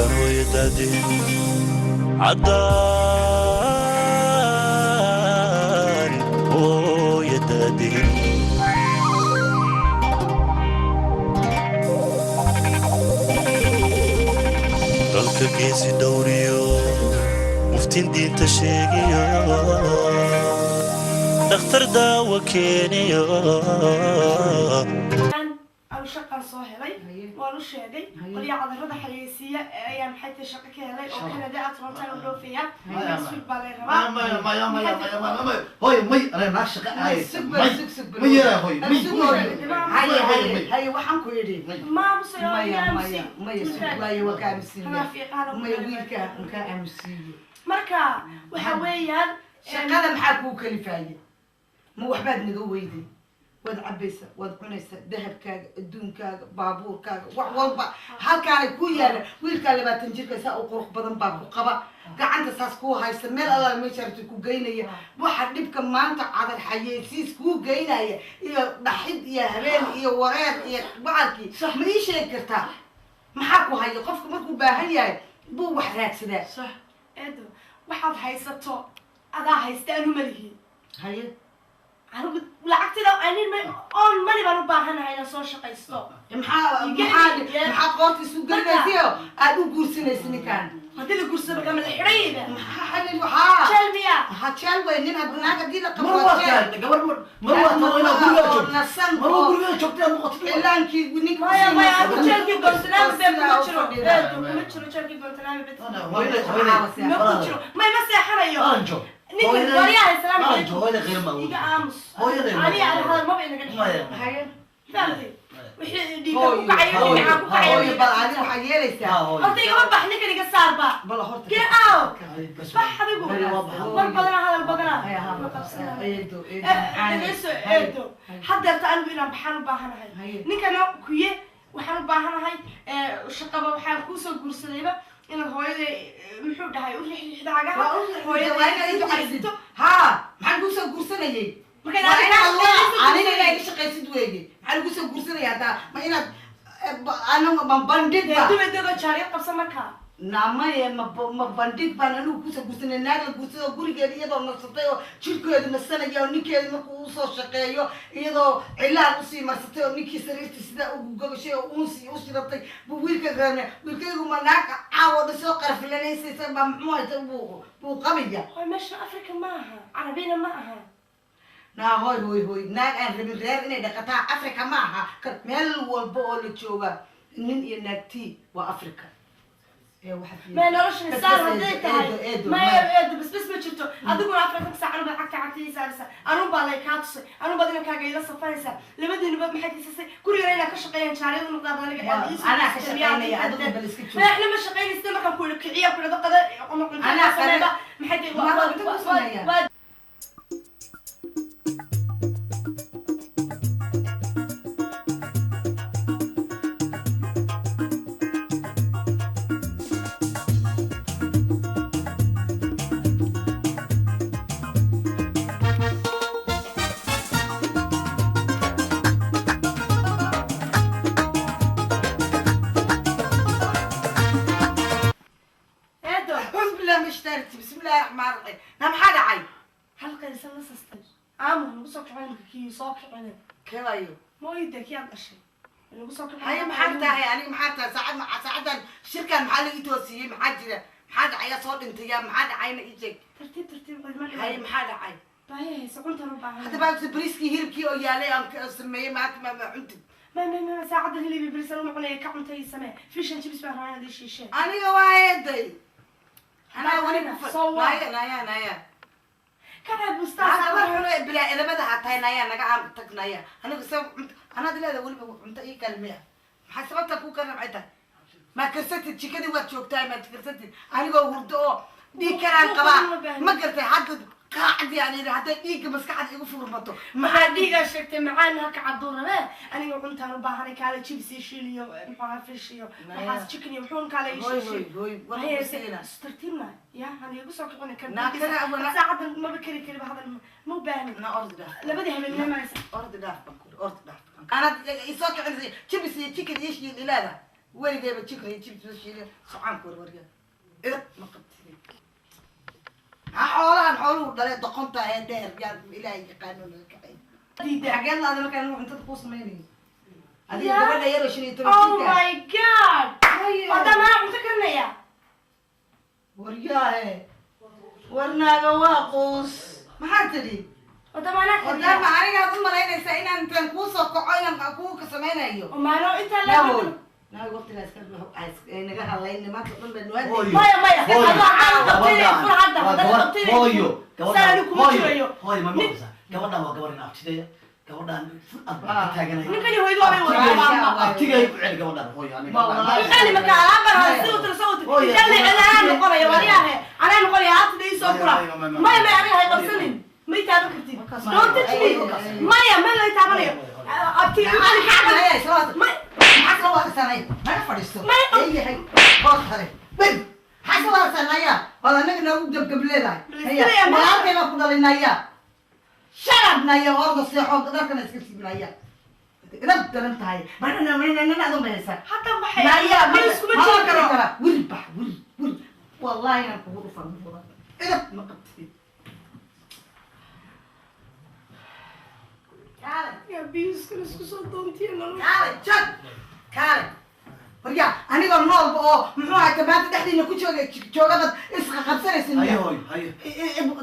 Haddaan hooyo daadihin, haddaan hooyo daadihin. Dalka geesi dhowriyo, muftin diinta sheegiyo, dhakhtar daawo keeniyo. Anu shaqaan soo helay. Waan u sheegay qolyaha cadarada xayeysiiya ayaa, maxay tahay, shaqo ka helay oo Canada aad Toronto u dhoofaya. Next week baa lay rabaa. Maya, maya, maya, maya, maya, maya, hooyo, may, aniga naag shaqa aayaysa may ma yeelaa, hooyo, may. Haye, haye, haye, waxaan ku idhi Maamusa. Maya, maya, maya, sug waaye, waa ka aamusiiya. Maya, wiilka aan ka aamusiiyo. Marka waxa weeyaan shaqada maxaa kuu kalifaaye? Ma waxbaad naga weyday? Waad cabaysaa, waad cunaysaa, dahabkaaga, adduunkaaga, baabuurkaaga, wax walba halkaana ku yaala. Wiilkaa 20 jirka saa u qurux badan baa ku qaba, gacanta saas kuu haysta, meel allaala meesha rabta ku geynaya. Waxa dhibka maanta cadar xayeysiis kuu geynaya iyo dhaxid iyo habeen iyo wareer iyo bacalkii, ma ii sheegi kartaa maxaa ku haya? Qofka markuu baahan yahay buu wax raadsadaa. Eedo, waxaad haysato adaa haysta, anu malihi. Haye. Anigu lacagtida I need my own money baan u baahanahay inaan soo shaqaysto. Maxaa maxaa maxaad qoorta isu gelinaysayo aada u guursanaysa ninkaan? Haddii la guursado, markaa ma la xidhayda? Maxaa xalil waxaa? Jeel miya? Maxaa jeel wey? Nin hadda naag haddii la qabo Mar waa waa jeel. tahay gabar, mar mar waa tahay inaad gurigaa joogto. Nasan. Mar waa gurigaa joogto inaad noqotid. Cilaankii ninka. Maya, maya, anigu jeelkii Guantanamo Bay kuma jiro, eedo, kuma jiro jeelkii Guantanamo Bay. Hooyada, hooyada. Ma ku jiro, may, ma seexanayo. Qalanjo. Ninkan waryaha, salaam. Qalanjo, hooyada khayr ma Iga aamus. Hooyaday. Aniga ani hadal maba inaga Maya. dhexeeyo. Haye. Fahamtay? Wixii dhiigga ku kacayo, dhinaca ku kacayo. Hooyo, bal adi waxaad yeelaysaa. Horta igama bax, ninkan iga saarba. Bal horta Get out, bax adigu. War badanaa, hadal badanaa ma qabsanayo. Eedo, eedo. Dhegeyso, eedo, haddeerta anigu inaan baxaan u baahanahay. Ninkana kuye waxaan u baahanahay shaqaba. Waxaan kuusoo guursadayba inaad hooyada, muxuu dhahay, u riixriixdaagaha hooyada inaad ducaysato. Ha, maxaan kuusoo guursanayay? Marka Waa inaad inaad shaqaysid. Aniga inaa iga shaqaysid weeye. Maxaa lagu soo guursanaya haddaa ma inaad anaga ma bandhig ba? Dubadeedoo jaariyad qabsan markaa. Namaye, ma bandhig baan anigu kusoo guursanay? Naag la guursaday oo gurigeeda iyadoo nasatay oo jirkeedu nasanaya oo ninkeedu markuu usoo shaqeeyo iyadoo cilaan usii marsatay oo ninkii sariirta sidaa ugu gogashay oo uunsi u shidatay buu wiilka rane. Wiilkaygu ma naag caawo dhan soo qarfilanaysa baa, muxuu hayta, buu qabaya? Hoy, meeshan Africa ma aha, Carabina ma aha. Naa hoy, hoy, hoy, naag aan rabin reer inay dhaqataa Africa ma aha. Meel walba oo la jooga nin iyo naagtii waa Africa. Ee waxaad may noloshan Bas saan bas hadday eedo, tahay. Eedo, eedo, maya. maya. Eedo, bas bas ma jirto. Adiguna 40 saacan baad cagta cagta ii saaraysaa, anun baa lay kaa tusay, anun baad inankaaga ila safaraysaa, labadiinuba maxay tiisasay gurigana inaa ka shaqeeyaan, jaariyadu noqdaan aniga. Waa, anaa ka shaqeynaya, adigu bal iska joog. Madaxna ma shaqeynaysa. Markaan ku kiciya, ku dhado qada ama cunto Anaa sameeba, maxay tahay? Ma cunto ku sameeyaa? Waa. Eedo. أعوذ بالله من الشيطان الرجيم، بسم الله الرحمن الرحيم. Na maxaa dhacay? Halqaysan la sastay, aamu nagu soo kicin, kii soo kicin. Kebayo. Mooyida kii aad dhashay nagu soo kicin. Haye, maxaa tahay aniga? Maxaa tahay saacad saacadan shirkan maxaa laga toosiyey? Maxaa jira? Maxaa dhacay? Yaa soo dhintay? Yaa maxaa dhacayna? Ii sheeg. Tartiib, tartiib, cidma. Haye, maxaa dhacay? Baahi haysa, cuntan u baahan. Hadda baa bariiskii hilibkii oo yaalay aan ka sameeyey maanta ma cuntid? Ma saacadda hilib iyo bariis anuma cunaya, ka cunta ii samee. Fish and chips baan rabaa inaad ii shiisheen. Aniga waa eeday, anaa weli ku So what? Naya, naya, naya. Ka reeb bustaas. Gabar xuno bilaa edabada ha tahay. Naya, naga aan tag, naya. Aniga sabab cunto anaad leedahay weliba cunto ii kalmiya? Maxaa sababta kuu karna? Maxay tahay? Ma karsatid? Jikadii waad joogtaa, maad karsatid? Anigoo hurdo oo dhiig karaan qabaa, ma gartay? Hadda qaacdii aan yidhi hadday dhiigga maskaxda igu furmato. Maxaa dhiigaa sheegtay? Macaan ha ka cabduu rabee. Aniga cuntaan u baahanay, kaale chips iyo shiil iyo muxuu ahaa, fish iyo waxaas, chicken iyo muxuun, kaale ii Hoy, shiil. hoy, hoy, war ku siina. Tartiibna ya han igu soo kicina kan. Naa kana Saacadan maba kari kariba, hadal ma u baahnin. Na ordi dhaaf. Labadii habeenimo maraysa. Ordi dhaaf baan kuri, ordi dhaaf. Anaad isoo kicinaysa chips iyo chicken iyo shiil ilaada. Weligayba jikra iyo jibs ma shiilin, socaanka warwarya idab ma qabtid. Ha, xoolahan xooluhu dhalee doqonta ee dheer yaa Ilaahay yaqaano naga kacay. Xageed laada markaan anigu cuntada kuu samaynayo adiga? Ya. Gabadha yaroo 15 Oh jirka. my God. Haye. Hadda maa cunto karinaya? Waryaahe, warnaaga waa quus, maxaa tidhi? Hadda maanaa Wadaama kariya? Anigaad u malaynaysaa inaan intaan kuu soo kaco inaan kuu ka samaynayo? Maano intaa la Nahoy naag, waqtigaa iska naga hadlayna maanta dhan baa nuwaadi. Hooyo. Maya, maya. Hooyo. Hadda waxaan qabtay fur hadda. Waa Hadda gabar- qabtay. Hooyo. Saan anigu kuma Hooyo. jirayo. Hooyo, ma maqlaysaa? Gabadhan waa gabar inaabtideya. Gabadhan fur-ad baan ka taaganay. Ninkani hooyadu waa bay wada. Abtigay u celi gabadhan, hooyo, aniga. Ma walaal. Ninkani marka alaab baan si u tiro soo u Hooyo. tiro. Anaa noqonaya wariyaahe. Anaa noqonaya haatan ii soo fura. Maya, maya, aniga hay qabsanin. Ma i taaban kartid. Don't touch me. Maya, ma la i taabanayo. Abti Maxaa kala waarsanay? Naga fadhiisto. Eeyahay hoos hore wen, maxaa kala waarsanaya? Waad anaga noogu gabgab leedahay. Haya, walaalkay baa ku dhalinaya. Sharabnaya, orda seexo, dharkana iska siibnaya. Idab daran tahay manananana adun bay haysaa. Hadda waxay Naya. ma iskuma jiri karo. Kara wir bax wir wir, wallahi inaan kugu dhufan idab ma qabtid. Kaale. Yaa biyuuskana isku soo doontiya nolosha. Kaale jag, kaale waryaa, anigoo noolba oo muxuu ahaa maanta dhexdiina ku jooga joogadaad isqa qabsanaysin. Haye, hooyo, haye.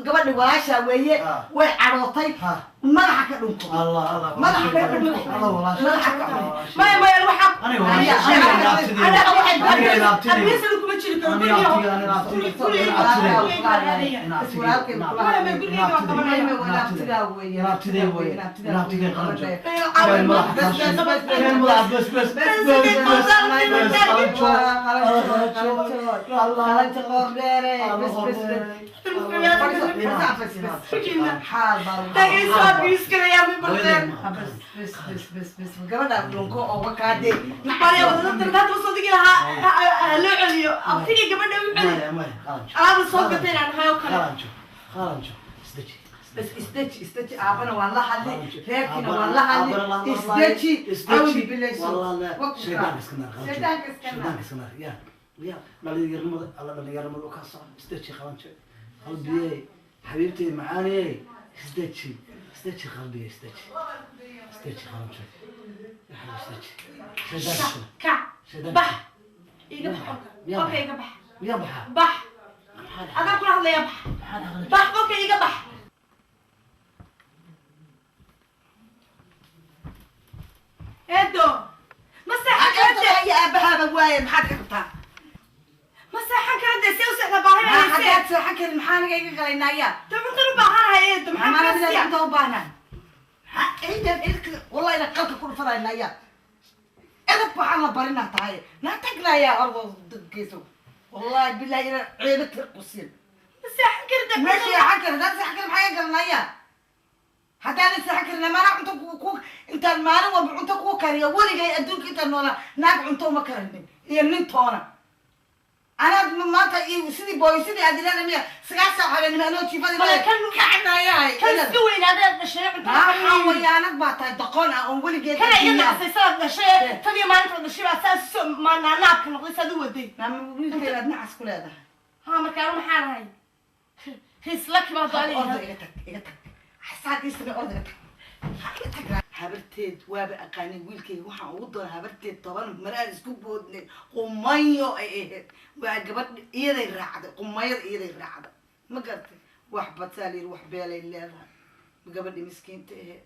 Gabadha walaashaa weeye. Ah. Way cadhootay. Ha. Madaxa ka dhunko. Allah, Allah. Madaxa ka dhunko. Allah, walaasha. Madaxa ka dhunko. Maya, maya, waxaa Aniga walaasha. Aniga inaabtideyda. Anaga waxay Aniga inaabtideyda. Abiyuusana kuma jiri karo. Aniga abtiga, aniga abtiga. Guriga. Inaabtidey qalanjo. Ilaahay madaxa kaa shiil. Ilaahay madaxa, bes, bes, bes, bes, bes, qalanjo. Allah, Dhagayso, abiyuuskana yaa mi barteen. Gabadha dhunko oo wakaade. Barya wadada dardaad usoo digi lahaa loo celiyo. Abtiga gabadha u celi. Maya, maya, qalanjo. Alaabta soo gatay inaan hayo kale. Qalanjo, qalanjo. Isdeji. Bas isdeji, isdeji. Aabana waan la hadlay, reerkiina waan la hadlay. Isdeji. Isdeji. Awdi bilayso. Shaydaanka iska naar, qalanjo. Shaydaanka iska naar. Shaydaanka iska naar. Ya, ya, dhalinyaranimada, alla dhalinyaranimada u kaa soco. Isdeji qalanjo. Qalbiyey, xabiibtey macaaniyey. Isdeji, isdeji qalbiyey, isdeji. Isdeji qalanjo. Ya xabiib, isdeji. Shaydaanka iska naar. Kac. Shaydaanka Bax. iska naar. Iga bax qolka. Miyaa Qolka baxa? iga bax. Miyaa baxaa? Bax. Maxaa dhacay? Adaan kula hadlayaa, bax. Maxaa dhacay? Bax, qolka iga bax. Eedo. Ma seexan kara dee. Iyo aabahaaba waaye, maxaad ka qabtaa? Ma seexan kara dee, see u seexda baahi baan haysee. Haddaad seexan karin, maxaa aniga iga galaynaya? Dee cuntan u baahanahay eedo. Maxaa Maxaa kala siiya? inta u baahnaa? Ciidan cirka wallahi ina qalka ku dhufanaya. Edab waxaan la barinaa tahay naa tagnaya ordo dadkiisu, wallahi billahi ina ceebo tir qusin. Ma seexan kara dee. Ma seexan karin. Haddaan seexan karin, maxaa iga galanaya? Haddaanan seexan karin, maanaa cunto ku intaan maalin walba cunto kuu kariyo? Weligay adduunka intaan noolaa naag cunto uma karinin iyo nin toona. Anaad maanta iyo sidii booy sidii aad ilaahay miya 9 saac habeenimo anoo jiifada Maya, kacnayahay? Kan iska weynaadee dhashay cunto. Xawayaanad baa tahay doqon ah oon weligeed. Kana iga nacasay sanad dhashay, tan iyo maalinta dhashay baa saas soo maanaanaabka noqday saad u waday. Maama, wiilkaydaad nacas ku leedahay. Ha, marka anu maxaan ahay? Hislaki baa Orda doonaya. iga tag, iga tag, xasaan ii samee, orda iga tag, ha iga tag. Habarteed waaba aqaanay wiilkayga, waxaan ugu doona habarteed 10 maraan isku boodnay. Qumayo ay ahayd, waa gabadh iyaday raacday, qumayada iyaday raacday. Ma garatay? Wax badsaa layidhi, wax beelay leedahay gabadhi miskiinta ahayd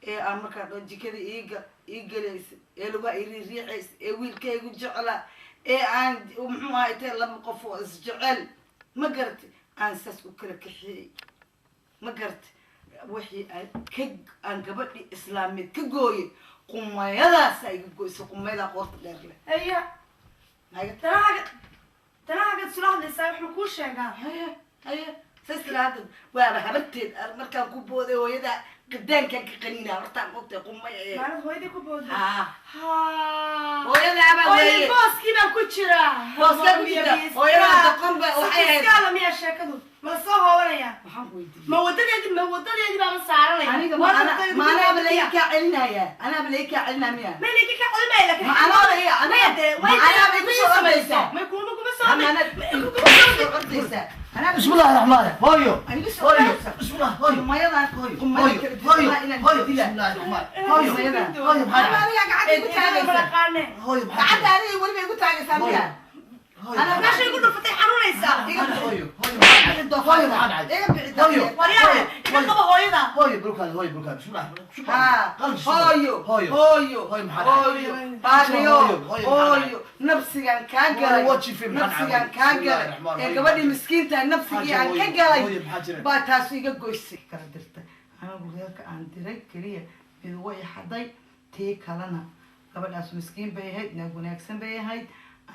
ee aan markaa dhan jikada iiga ii gelaysa ee lugaha ii riiriicaysa ee wiilkaygu jeclaa ee aan muxuu ahay tee laba qof oo isjecel, ma garatay, aan saas u kala kaxeeyey. Ma garatay? Wixii aan ka aan gabadhii islaameed ka gooyay, qumayadaasaa iga goysay, qumayadaa qoorta dheer leh. Aya. Naga Tanahaaga, tanahaaga isula hadlaysaa, wuxuu kuu sheegaa. Haye, haye, saas tiraahda waaba habarteed aan markaan ku booday hooyada qadaankaan ka qaniinaa hortaan, mogtay, qumay ee. Maalin hooyadii ku booday? Haa. Ha. Hooyadaabaa Hooyadii weeye. booskii baan ku jiraa. Booskaa ku jirtaa. Hooyadaa doqon ba waxay ahayd. Iskaala miyaa sheekadu? Ma la soo hoobanaya? Waxaan ku weydiiyey. Ma wadadeedi, ma Wadadeedii baaba saaranay. Aniga ma anaaba laga kaa celinaya? Anaaba laga kaa celinaya miya? Ma laga kaa celinaya, laakiin Ma anaaba Maya dee, ma anaaba igu soo ordaysaa? May kuma kuma soo Amaana kuma igu soo soo ordaysaa? Anaaba بسم الله الرحمن الرحيم. هويو. anigu soo هويو. ordaysaa. بسم الله، هويو. Qumayadan هويو. qumaya هويو. kala هويو. duwan inaan هويو. dila. بسم الله الرحمن هويو. Qumayadan. هويو. Ama aniga gacanta igu taagaysaa? Maqaane. هويو. Gacanta aniga weliba igu taagaysaa miya? هويو. Ana Meesha igu dhufatay xanuunaysaa. Iga bixi. هويو. هويو. Bixi. هويو. maxaa Iga dhacay? bixi. Hooyo. Waryaha, iga qaba hooyada. هويو بلوكاد، هويو بلوكاد. بسم الله، بسم الله. Ha, قلب. hooyo. هويو. Hooyo. Hooyo, maxaa dhacay? Hooyo, baadiyo. Hooyo, hooyo, maxaa Hooyo, nafsigan kaa galay. Hooyo, waa jiifay, maxaa dhacay? Nafsigan kaa Bismillahi galay raxmaani ee raxiim. gabadhii miskiinta nafsigii aan ka Hooyo, galay hooyo, maxaa jira? baa taas iga goysay kala dirta. Anigu reerka aan diray keliya mid way xaday, tii kalena gabadhaas miskiin bay ahayd, naag wanaagsan bay ahayd.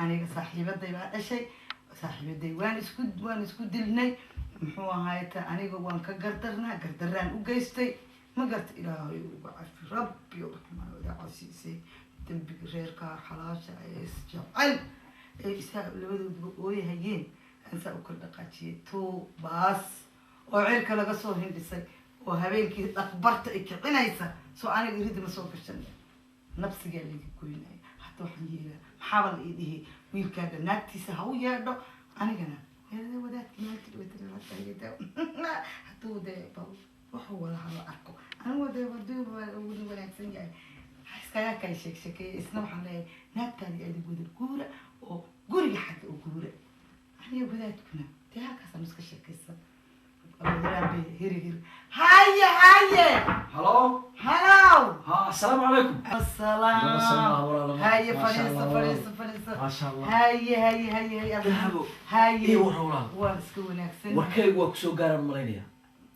Aniga saaxiibaday baa dhashay, saaxiibaday waan isku dilnay. Muxuu ahaay ta aniga waan ka gardarnaa, gardaraan u geystay, ma garta? Ilaahay uga cafi, rabbi raxmaan wada casiisay dembiga reerkaa xalaasha ee isjecel ee isaa labadooduba ooyahayeen ansaa u kala dhaqaajiyay. Tuu baas oo cirka laga soo hindhisay oo habeenkii dhaqbarta ay kicinaysa soo aniga iridi ma soo gashan, nabsigaa laga goynaya. Hadda waxaan yeelaa, maxaaba la ii dhihi? Wiilkaaga naagtiisa ha u yeedho. Anigana wadaadki maanta hadduu dee bal wuxuu wada hala arko. Anigu dee haduu wuu wanaagsan yahay, iskaga kay sheeg sheekeeye. Isna waxaan leeyahay naagtaadii adig wada guura oo guriga xagga u guura. Aniga wadaadkuna dee halkaasaan iska sheekaysan. Abuuraan hiri hiri. Haye, haye. Hello. Halow. ها، السلام عليكم. السلام. haye. ما شاء fadhiiso. الله. Fadhiiso, fadhiiso. ما شاء الله. Haye, haye, haye, haye. Dahabo. Haye. Ii warran, walaal. Waan iska wanaagsan. Warkaygu waa kusoo gaaraan malaynaya.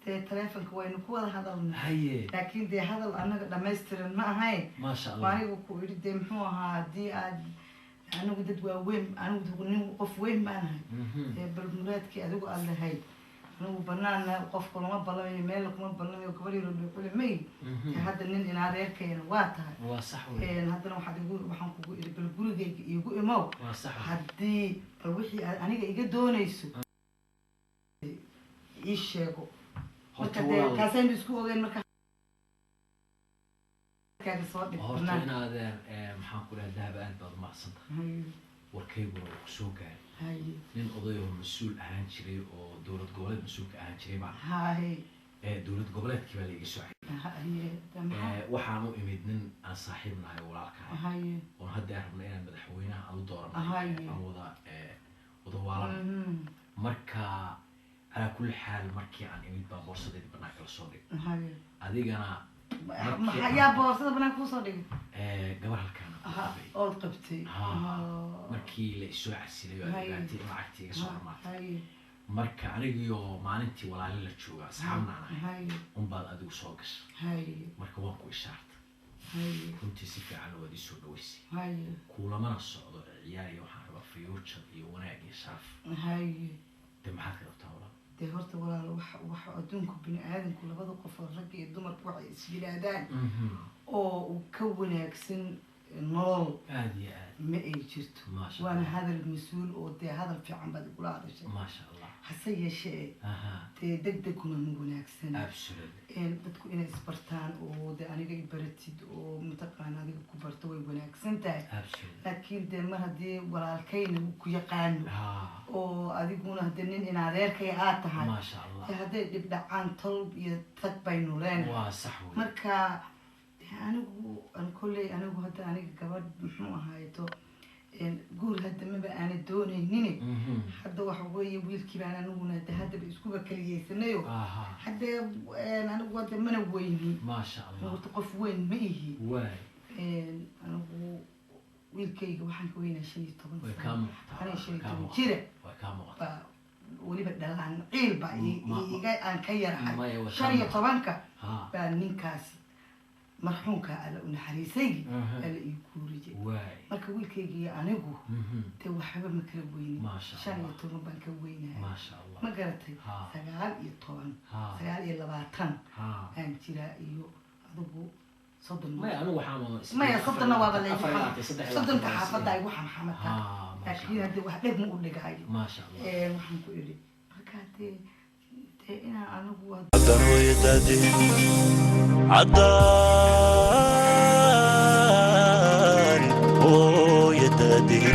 Dee taleefonka waynu ku wada hadalnay. Haye. Laakiin dee hadal annaga dhammaystiran ma ahayn. ما شاء الله. Anigu ku idhi dee muxuu ahaa haddii aad anigu dad waaweyn, anigu nin qof weyn baanahay. Dee bal muraadkii adigu aad lahayd, anigu banaana qofku lama ballamayo, meel kuma ballamayo, gabar yaro dhuucule may. Dee hadda nin in adeerkayna waa tahay. waa sax wey. Haddana waxaad igu waxaan kugu idhi bal gurigayga iigu imow. waa sax wey. Haddii bal wixii aad aniga iga doonayso ii sheego. Horta Marka dee walaal taasaynu isku ogeyn marka kaaga soo dhig horta banaanka. In adeer maxaan ku dhahay, Dahab, aad baad umahadsan tahay. Warkayguna wuu kusoo gaaray. Nin oday oo mas-uul ahaan jiray oo dowlad goboleed mas-uulka ahaan jiray baa dowlad goboleedkii baa laiga soo Haye maxaa? Waxaan u imid nin aan saaxiib nahay oo walaalkahay oon hadda aan rabnay inaan madaxweynaha aan u dooranay. Aan wada wada waalan. Marka calaa kulli xaal, markii aan imid baa boorsadeedi banaanka lasoo dhigay. Adigana Maxaa yaa boorsada banaanka kusoo dhigay? Gabar halkaan aan ku qabay. Ood qabtay? Ha. Markii la isoo casilay oo aad ogaatay in lacagtii iga soo dhamaatay. Marka anigiyo maalintii walaali la jooga, asxaabna aan ahay, unbaad adigu soo gashay. Marka waan ku ishaartay. Runtii si fiican waad ii soo dhaweysay. Kuulamana socdo ciyaar iyo waxaan rabaa future iyo wanaag iyo sharaf. Dee maxaad ka qabtaa, walaal? Dee horta walaal, wax adduunka bini aadamku labada qof oo ragga iyo dumarku waxay is yidhaahdaan oo uu ka wanaagsan nolol Aada iyo aad. ma ay jirto. Maasha Waana Allah. hadal mas-uul oo dee hadal fiican baad igula hadashay. Maasha Allah. Hase yeeshee dee deg deguna ma wanaagsan. Dadku inay isbartaan oo dee aniga i baratid oo mataqaana adiga ku barto way wanaagsan tahay. Laakiin dee mar haddii walaalkayna uu ku yaqaano oo adiguna haddii nin in adeerkay aad tahay, Maasha Allah. dee hadday dhib dhacaan tol iyo tag baynu leenahay. Waa sax wey. Marka dee anigu an kolley anigu hadda aniga gabadh muxuu ahayto guur hadda maba aana doonaynin. Hadda waxa weeye wiilkii baan aniguna de haddaba iskuba keliyeysanayo. Haddee anigu hadda mana weyni. Maasha Allah. Horta qof weyn ma ihi. Waay. Anigu wiilkayga waxaan ka weynaa 15 Way kaa sano. muuqataa. Aniga shan iyo Kaa toban muuqataa. jira Way kaa muuqataa. baa weliba dhalaan ciil baa iga aan ka yarahay. Maya, way kaa shan iyo muuqataa. tobanka baa ninkaas marxuumka Alla u naxariisay Alla ii guuriyay. Marka wiilkayga iyo anigu dee waxba ma kala weynin. Maasha shan iyo Allah. toban baan ka weynahay. Maasha Allah. Ma garatay? Ha. 19, 29 aan jiraa iyo adigu 30. Maya, anigu waxaan wada Maya, 30-na waaba laygu 24, 23. 30-ka xaafadda igu xamxamataa. Maasha Laakiin Allah. hadde wax dheg ma u dhigaayo. Maasha Allah. Waxaan ku idhi marka dee inaan anigu Haddaan hooyo daadihin, haddaan hooyo daadihin.